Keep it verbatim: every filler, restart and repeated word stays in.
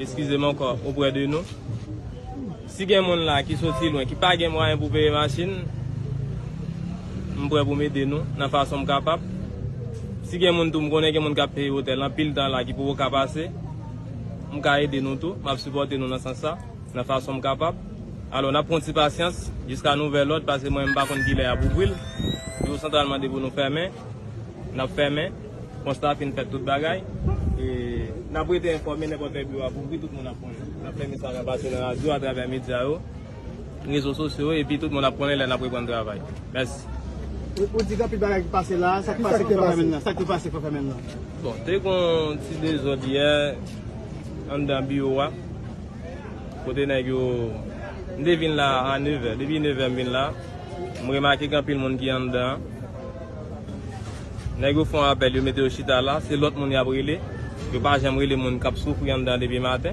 Eskize m ankò oprè de nou. Si gen moun la ki soti lwen, ki pa gen mwayen pou peye machin, m prè pou m ede nou nan fason m kapab. Si gen moun tou, m konnen gen moun k ap peye otèl anpil tan la ki poko ka pase, m ka ede nou tou, m ap sipòte nou nan sans sa, nan fason m kapab. Alò, n ap pran ti pasyans jiska nouvèl lòd, paske mwen, m pa konn kilè y ap ouvri l. Biwo santral mande pou nou fèmen, n ap fèmen. Konsta fin fèt tout bagay. E n ap rete enfòme nenpòt lè biwo ap ouvri, tout moun ap konnen. N ap fè mesaj lan pase nan radyo, atravè medya yo, rezo sosyo yo, epi tout moun ap konnen lè n ap reprann travay. Mèsi. Ou, ou di gen anpil bagay ki pase la, sa k pase pou fè fèmen nan? Sa k te pase pou fè fèmen nan? Bon, te gon ti dezòd yè anndan biwo a. Kote nèg yo, m te vin la a nevè. Depi nevè m vin la, m remake gen anpil moun ki anndan an. Nèg yo fè yon apèl, yo mete yo chita la, se lòt moun y ap rele. Yo pa janm rele moun k ap soufri anndan depi maten.